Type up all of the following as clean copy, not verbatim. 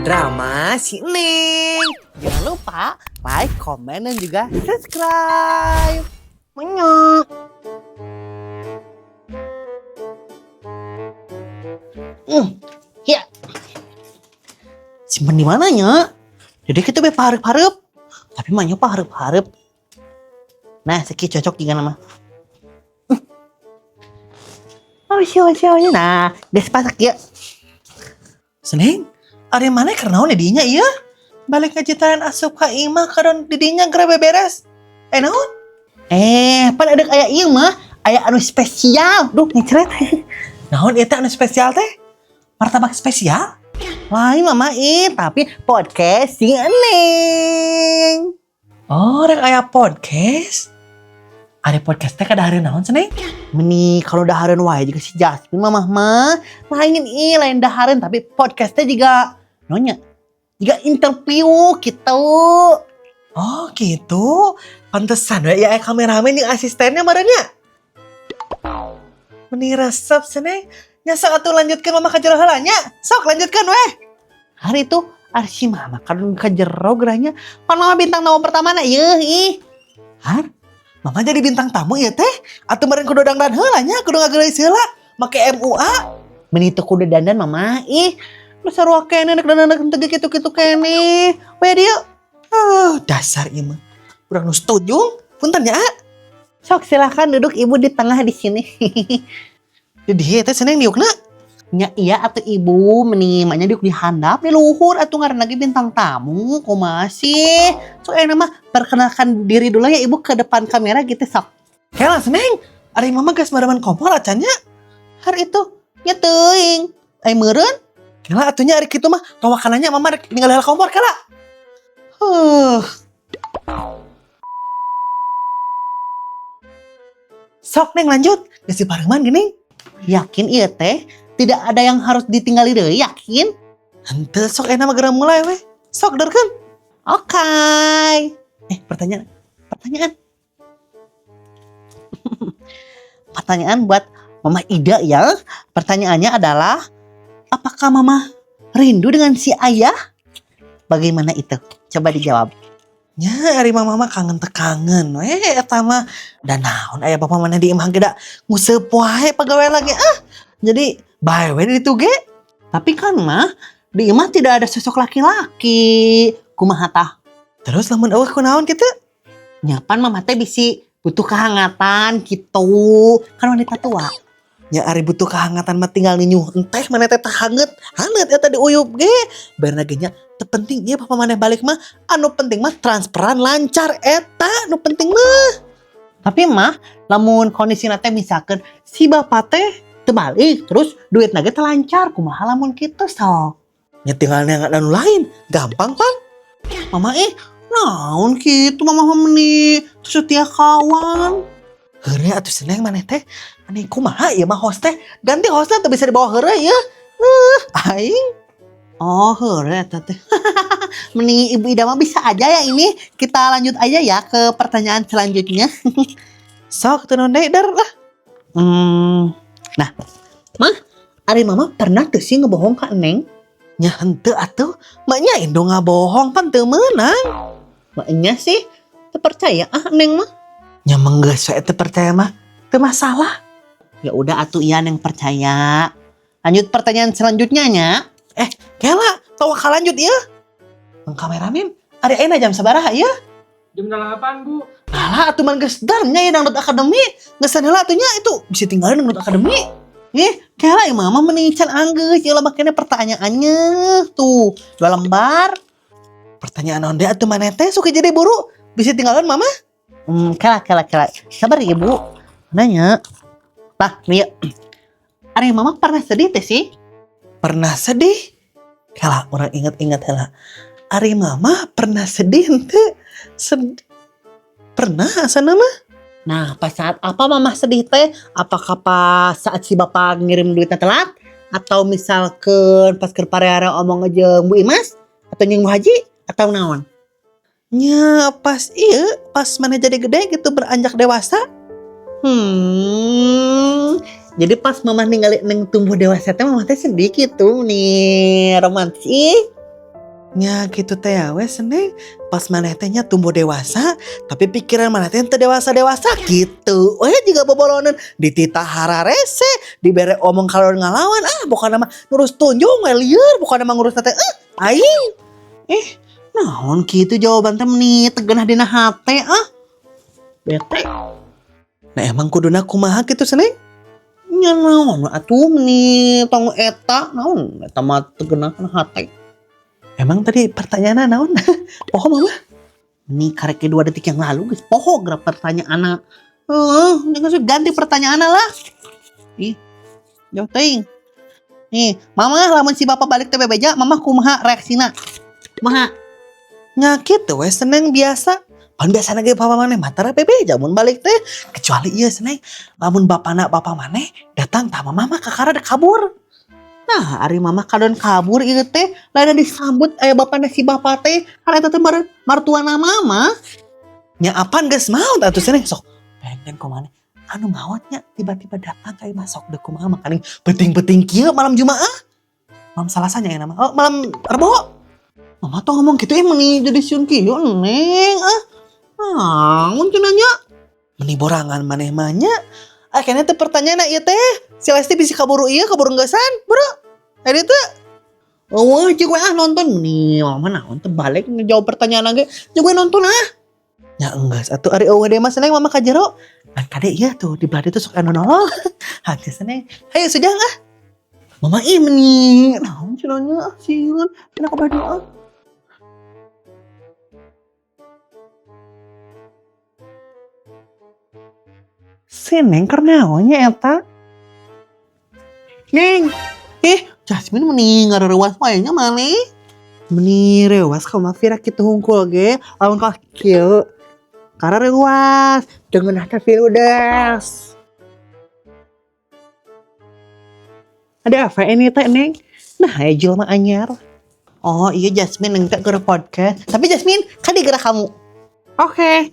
Drama si Neng. Jangan lupa like, komen, dan juga subscribe. Menyok. Ya. Simpen di mana nya? Jadi kita be pahareup-hareup. Tapi mah nya pahareup-hareup. Nah, seki cocok juga nama. Oh, siapa siapa. Nah, geus pasak ya. Seneng, ari maneh keur naon di dinya ieu? Balik ngajitaran asup ka imah kadon di dinya geura beberes. Eh, naon? Eh, pan ada aya ieu mah, aya anu spesial. Duh, ngecret. Naon ieu teh anu spesial teh? Martabak spesial? Lain, Mama ih, tapi podcast si Neng. Oh, rek aya podcast. Ari podcast teh kadahareun naon, Seneng? Meni kalau dahareun wae juga si Jasmine, Mamah mah. Lain ih, lain dahareun, tapi podcast teh juga nonya. Juga interview gitu. Oh, gitu. Pantesan we ya aya kameramen jeung asistennya meureun nya. Meni resep, Seneng. Nya sok atuh lanjutkeun, Mama ka jero heula nya. Sok lanjutkeun weh. Hari itu ari si Mama kan ka jero gerahnya. Pan Mama bintang tamu pertama na ieu ih. Har, Mama jadi bintang tamu ieu teh? Atuh meureun kudu dangdan heula nya, kudu ngageulis heula. Make MUA. Meni teu kudu dandan, Mama ih. Nu sarua keneh nek dandan teu kitu-kitu keneh. We dieu. Dasar ieu mah. Urang nu setuju. Punten ya. Sok silahkan duduk Ibu di tengah di sini. Di dieu teh Seneng diukna. Nya iya atuh Ibu, meni maknya diuk di handap di luhur atuh ngaran lagi bintang tamu kumaha sih. Sok enak mah perkenalkan diri dulu ya Ibu ke depan kamera gitu sok. Kela, Seneng, ari Mama geus madaman kompor acan nya? Hari itu nya teuing. Ai meureun? Kela atuh nya ari kitu mah tawakananya Mama rek ninggal heula kompor kela. Huh. Sok, Neng, lanjut. Geus dipareuman geuning. Yakin ieu teh tidak ada yang harus ditinggali deui, yakin? Henteu, sok enak mah geura mulai weh. Sok derkeun. Oke. Eh, pertanyaan. Pertanyaan. Pertanyaan buat Mama Ida ya. Pertanyaannya adalah, apakah Mama rindu dengan si ayah? Bagaimana itu? Coba dijawab. Nya ari Mama mah kangen teh kangen we eta mah. Da naon aya bapak maneh di imah ge da nguseup wae pagawean lagi ah. Jadi bae we di ditu ge. Tapi kan mah di imah tidak ada sosok laki-laki. Kumaha tah? Terus lamun eueuh kunaon kitu? Nya pan Mama teh bisi butuh kehangatan gitu. Kan wanita tua. Nya ari butuh kehangatan mah tinggal ninyuh enteh maneh teh hanget. Hanget eta diuyup ge. Barna ge nya teu penting ieu papa maneh balik mah, anu penting mah transferan lancar eta nu penting mah. Tapi mah lamun kondisi teh misalkan si bapak teh teu balik terus duit ge teu lancar kumaha lamun kitu sok? Nya tinggal neangan anu lain, gampang pan. Mama ih, naon kitu Mama mah meni teu setia kawan. Heureuy atuh, Seneng, maneh teh. Meni kumaha ieu mah host teh? Ganti hostna teu bisa dibawa heureuy ieu. Aing. Oh, heureuy eta teh. Mending Ibu Ida mah bisa aja ya ini. Kita lanjut aja ya ke pertanyaan selanjutnya. Sok teu naon deui der lah. Nah, Mah, ari Mama pernah teu sih ngebohong ka Neng? Nya henteu atuh. Maknya indo ngabohong pan teu meunang. Maknya sih teu percaya ah Neng mah. Nya menggeus we teu percaya mah. Teu masalah. Ya udah atuh iya Neng percaya. Lanjut pertanyaan selanjutnya nya. Eh, kela, tawakal lanjut ya. Mang kameramen, ari ayeuna jam sabaraha ieu? Jam 8, Bu. Alah atuh man geus dar nya ieu Dangdut Akademi. Geus heula atuh nya itu bisa tinggalin Dangdut Akademi. Ih, kela ieu Mama mending can anggeus ieu lah makanya pertanyaannya tuh 2 lembar. Pertanyaan naon deui atuh maneh teh suka jadi buru. Bisa tinggalin Mama? Kela kela kela. Sabar ya, Bu. Nanya. Tah, nih. Ari Mama pernah sedih teh sih? Pernah sedih? Kela urang inget-inget heula. Ari Mama pernah sedih henteu? Pernah asana mah. Nah, pas saat apa Mama sedih teh? Apakah pas saat si bapak ngirim duitnya telat? Atau misalkan pas keur pareare omong jeung Bu Imas? Atau jeung Bu Haji? Atau naon? Nya pas ieu, pas maneh jadi gede gitu beranjak dewasa. Jadi pas Mama ningali Neng tumbuh dewasa teh Mama teh sedih gitu nih, romantis ih. Nya gitu teh we Neng, pas maneh teh nya tumbuh dewasa tapi pikiran maneh teh teu dewasa-dewasa gitu. We juga bobolonan dititah hararese, dibere omong kalau ngalawan, ah bukan nama ngurus tunjung we lieur, bukan nama ngurus teh aing. Naon kitu jawaban teh meni teu geunah dina hate ah. Bete. Nah emang kuduna kumaha kitu Seneng? Nya naon atuh meni tong eta naon eta mah teu geunah dina hate. Emang tadi pertanyaannya naon? Poho mama. Ini karek 2 detik yang lalu geus poho geura pertanyaanna. Heeh, geus ganti pertanyaanna lah. Ih. Jauh teuing. Nih, mama lamun si bapak balik teh bebeja, mama kumaha reaksina? Kumaha? Nya kitu we Seneng biasa. Pan biasana ge papa maneh mah tara bebeja mun balik teh. Kecuali ieu Seneng, lamun bapana bapa maneh datang tah mama mah kakara kabur. Nah, ari mama kadon kabur ieu teh, lain disambut aya bapana si bapak teh, kan eta teh martuana mama. Nya apaan geus maot atuh Seneng sok. Pengen kumaha anu maotnya tiba-tiba datang ka imah sok deh kumaha makaning penting-penting kieu malam Jumaah. Malam Salasanya ya nama. Oh, malam Rebo. Mama tuh ngomong gitu meni jadi sieun kieu Neng ah. Naon cenah nya? Meni borangan maneh mah nya. Ah kayaknya teh pertanyaan ieu teh. Si Lesti bisa kaburu ieu kaburu enggesan, bro. Aya teh. Oh, jeung we ah nonton meni mama naon teh balik ngejawab pertanyaan ge. Jeung we nonton ah. Ya enggeus atuh ari eueuh deui mah Seneng mama ka jero. Nah kade ieu tuh di belah ditu sok anu nolong. Hati Seneng. Hayu sujang ah. Mama ih meni naon cenah nya sieun cenah ka badu ah. Si Neng keur naon nya eta? Neng, Jasmine meni ngareuwas wae nya maneh. Meni reuwas ka mah Vira kitu hungkul ge, lamun ka kieu. Karena reuwas, dengan teh Firdaus. Ada apa ini teh Neng? Nah, aya jelema anyar. Oh iya Jasmine neng teh keur podcast. Tapi Jasmine, kan digerak kamu. Oke.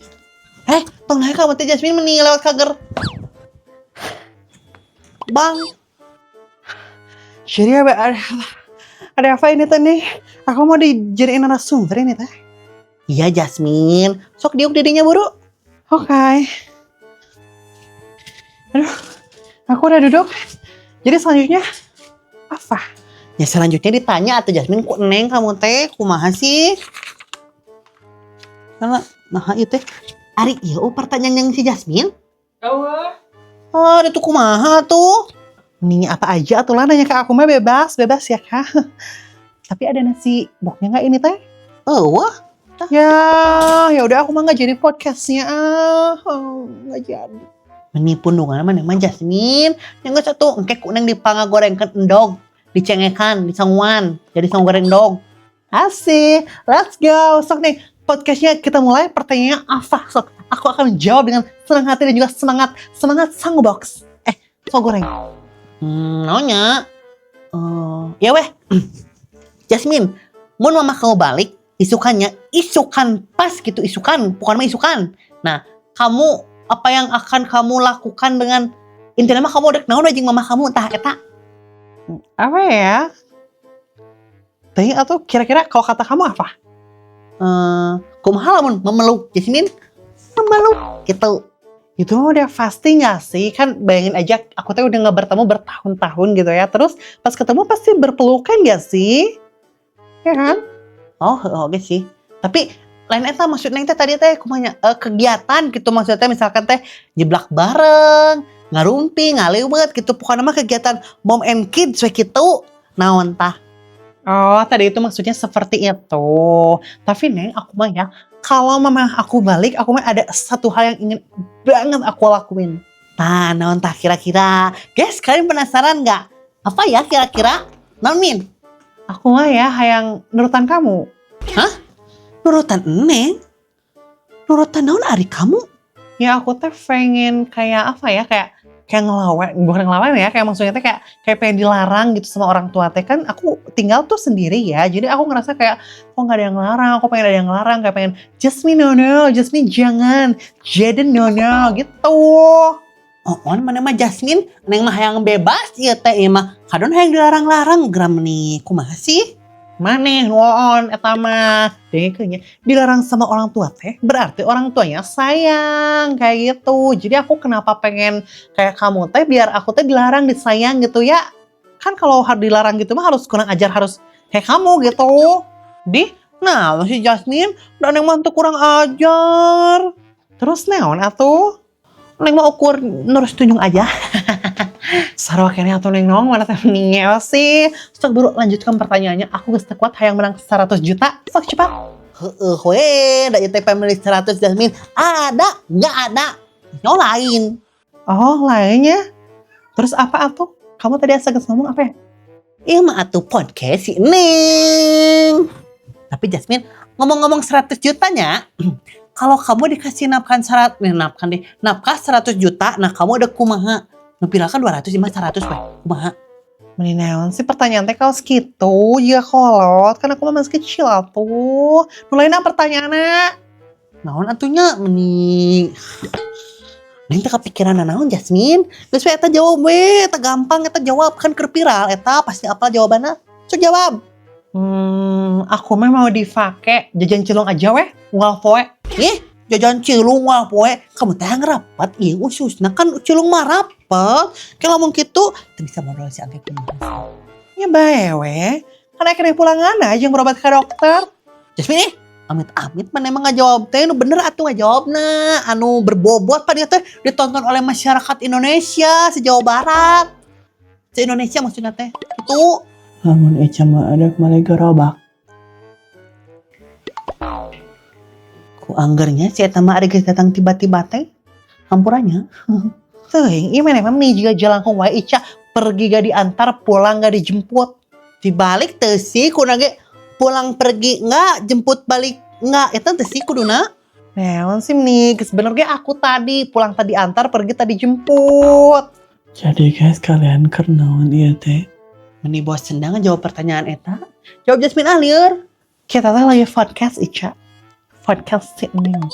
Tong naik kamu teh Jasmine meni lewat kager. Bang. Jadi ada apa ini teh nih? Aku mau dijadiin narasumber ini teh. Iya Jasmine, sok diuk didinya buru. Oke. Aduh, aku udah duduk. Jadi selanjutnya apa? Ya selanjutnya ditanya atau Jasmine ku Neng kamu teh kumaha sih? Karena nah itu teh. Ari ieu pertanyaan yang si Jasmine. Eueuh. Oh, itu kumaha tuh? Nih apa aja atuh lah nanya ke aku mah bebas, bebas ya kak. Tapi ada nasi boknya nggak ini teh? Eueuh. Ya, ya udah aku mah nggak jadi podcastnya. Ah, oh, nggak jadi. Meni pundungan mah mah Jasmine. Yang geus atuh engke ku Neng dipangagorengkeun endog, dicengekan, disanguan, jadi sangu goreng endog. Asik, let's go. Sok nih, podcastnya kita mulai. Pertanyaannya apa? Sok, aku akan menjawab dengan senang hati dan juga semangat. Semangat sangu box. Sangu goreng. Naonnya? Ya weh. Jasmine, mun mama kamu balik, isukannya, isukan pas gitu, isukan, bukan mah isukan. Nah, kamu apa yang akan kamu lakukan dengan intinya mah kamu udah naon jeung mama kamu tah eta? Apa ya? Teh atau kira-kira kalau kata kamu apa? Kumaha lamun memeluk Jasmine? Memeluk gitu. Itu udah pasti nggak sih? Kan bayangin aja aku tuh udah nggak bertemu bertahun-tahun gitu ya. Terus pas ketemu pasti berpelukan gak sih? Ya kan? Oh, oke sih. Tapi lain eta maksudnya teh tadi teh kumaha kegiatan gitu maksudnya misalkan teh nyeblak bareng, ngarumpi, ngaliwet gitu. Pokoknya mah kegiatan mom and kids we kitu. Naon tah? Oh, tadi itu maksudnya seperti itu. Tapi Neng, aku mah ya, kalau mama aku balik, aku mah ada satu hal yang ingin banget aku lakuin. Tah, naon tah kira-kira? Guys, kalian penasaran nggak? Apa ya kira-kira? Naon Min? Aku mah ya hayang nurutan kamu. Hah? Nurutan Neng? Nurutan naon ari kamu? Ya aku teh pengen kayak apa ya, kayak ngelawan, bukan ngelawan ya, kayak maksudnya teh kayak pengen dilarang gitu sama orang tua teh. Kan aku tinggal tuh sendiri ya, jadi aku ngerasa kayak kok nggak ada yang ngelarang, aku pengen ada yang ngelarang, kayak pengen Jasmine no no, Jasmine jangan, Jaden no no gitu. Oh, oh mana mah Jasmine, neng mah hayang bebas ieu teh ieu mah kadon hayang dilarang-larang geram nih, kumaha sih? Maneh nu oon eta mah. Dengekeun nya, dilarang sama orang tua teh berarti orang tuanya sayang kayak gitu. Jadi aku kenapa pengen kayak kamu teh biar aku teh dilarang disayang gitu ya. Kan kalau harus dilarang gitu mah harus kurang ajar, harus kayak kamu gitu. Di, nah si Jasmine dan yang mah teu kurang ajar. Terus naon atuh? Neng mau ukur nurus tunjung aja. Sarua keneh atuh, Neng Nong, mana teh meninggal sih. Sok buru lanjutkan pertanyaannya. Aku geus teu kuat hayang menang 100 juta. Sok cepat. Heeh we, da ieu teh family 100 Jasmine. Ada, nggak ada. Yo lain. Oh, lainnya. Terus apa atuh? Kamu tadi asa geus ngomong apa ya? Ieu mah atuh podcast si Neng. Tapi Jasmine, ngomong-ngomong 100 jutanya, kalau kamu dikasih nafkah syarat, nih nafkah deh, nafkah 100 juta, nah kamu udah kumaha? Nu kan 200 mah 100 we, kumaha? Meni naon sih pertanyaan teh kaos gitu, ya kolot, kan aku mah masih kecil atuh. Nu lainna pertanyaanna. Naon atuh nya meni? Neng teh kepikiran naon, Jasmine? Geus we eta jawab we, eta gampang eta jawab, kan keur viral eta pasti apal jawabanna. Sok jawab. Aku mah mau dipake jajan cilung aja weh, unggal poe. Ih, jajan cilung wah poe. Kamu teh ngerapat ieu ususna, kan cilung mah rapet. Kalau ngomong kitu teu bisa modal si angke kumaha. Ya bae we. Kan akhirnya pulangan aja yang berobat ke dokter. Jasmine ih, amit-amit mana emang ngajawab teh nu bener atuh ngajawabna, anu berbobot pan ieu teh ditonton oleh masyarakat Indonesia, se Jawa Barat. Se Indonesia maksudnya teh. Itu. Lamun Ica mah ada male gerobak. Ku anggernya si eta mah ari geus datang tiba-tiba teh. Hampurannya. Teuing, ieu maneh mah nih juga jalangkung wae Ica, pergi gak diantar, pulang gak dijemput. Dibalik teu sih kuna ge, pulang pergi enggak, jemput balik enggak, eta teu sih kuduna. Naon sih nih, sebenarnya aku tadi pulang tadi antar, pergi tadi jemput. Jadi guys, kalian keur naon ieu teh? Meni bosen dah jawab pertanyaan eta. Jawab Jasmine ah, lieur. Kita teh lagi podcast, Ica. Podcast si Neng.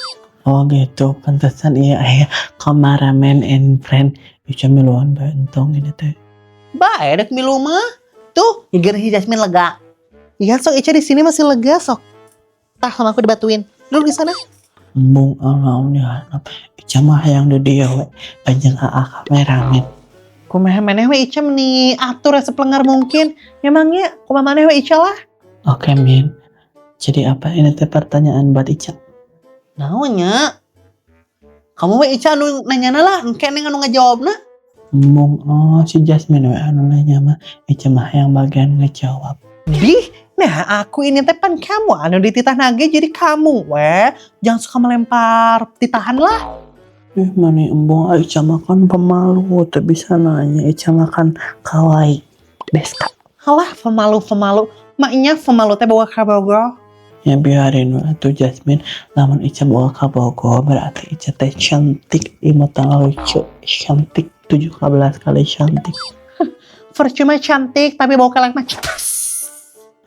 Oh gitu, pantesan iya aya kameramen and friend. Ica miluan bae entong ini teh. Bae dek milu mah. Tuh, geger si Jasmine lega. Iya sok Ica di sini masih lega sok. Tah sama aku dibatuin. Duduk di sana. Embung naon diharap. Ica mah hayang di dieu we. Panjang aa kameramen. Kumaha maneh we Ica meni atur sepelengar mungkin. Memangnya kumaha maneh we Ica lah. Oke Min. Jadi apa ini teh pertanyaan buat Ica? Naonnya? Kamu we Ica anu nanyana lah, engke neng anu ngajawabna. Embung oh si Jasmine we anu nanya mah, Ica mah yang bagian ngejawab. Dih, nah aku ini teh pan kamu anu dititah nage jadi kamu we. Jangan suka melempar titahan lah. Eh mana embung ah, Ica mah kan pemalu, teu bisa nanya. Ica mah kan kawaii. Deska. Halah pemalu-pemalu. Maknya pemalu teh bawa kabogo. Ya biarin we atuh Jasmine, lamun Ica bawa kabogo berarti Ica teh cantik, imutan lucu, cantik 17 kali cantik. Percuma cantik tapi bau kelek mah cetas.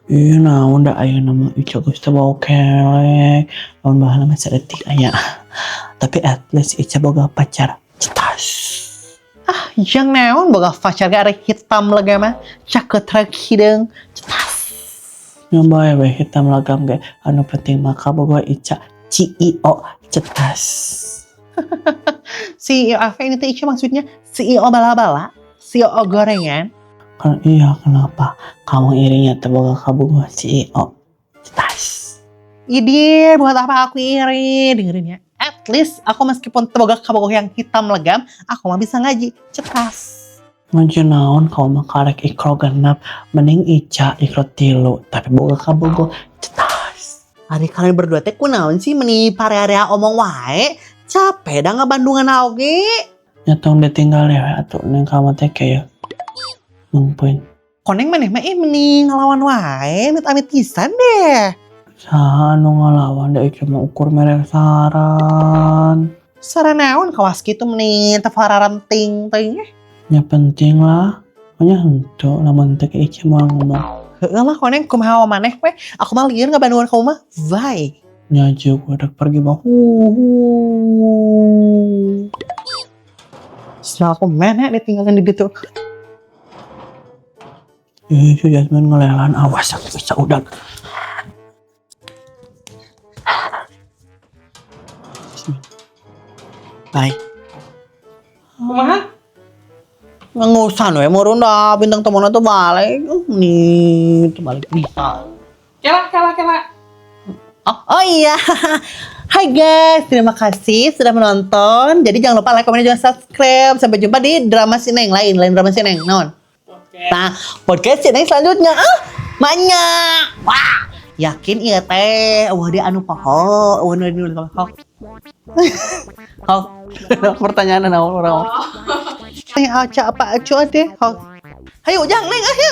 Ih naon da ayeuna mah Ica geus teu bau kelek. Lamun baheula mah saeutik aya. Tapi at least Ica boga pacar cetas. Ah, jang naon boga pacar ge ari hitam lega mah. Caket rek hideung. Cetas. Nya bae we hitam lagam ge, anu penting mah kabogoh Ica CEO cetas. CEO apa ini teh Ica maksudnya? CEO bala-bala? CEO gorengan? Kan iya kenapa? Kamu irinya teu boga kabogoh CEO cetas. Ide, buat apa aku iri? Dengerin ya. At least aku meskipun teu boga kabogoh yang hitam legam, aku mah bisa ngaji. Cetas. Ngaji naon kamu mah karek Iqro 6, mending Ica Iqro 3 tapi boga kabogoh cetas. Ari kalian berdua teh kunaon sih meni parea-area omong wae. Capek dah ngabandungan oge. Nya tong ditinggal ya atuh neng, kamu teh kayak mungkin. Koneng maneh mah ih meni ngelawan wae, amit-amit pisan deh. Saha anu ngalawan, da Ica mah ukur mere saran. Saran naon kawas kitu meni teu fararenting teuing. Ya penting lah. Pokoknya henteu lamun teh Ica mau ngomong. Heeh lah koneng, kumaha maneh we. Aku mah lieur ngabandungan kamu mah. Bye. Nya juga udah pergi mah. Setelah aku mana ditinggalkan di situ. Ih, si Jasmine ngelelan, awas aku bisa udah. Bye. Kumaha? Ngangusan we murun dah bintang tamu tuh balik. Nih, tuh balik bisa. Kela, kela, kela. Oh iya. Hai guys, terima kasih sudah menonton. Jadi jangan lupa like, komen, dan juga subscribe. Sampai jumpa di drama si Neng lain, lain drama si Neng. Non. Oke. Nah, podcast si Neng selanjutnya. Ah, banyak. Wah, yakin iya teh. Wah, dia anu poho, wah nu nu poho. Oh, pertanyaan naon orang. Eh, aca apa acu deh. Hayu, jangan Neng, ayo.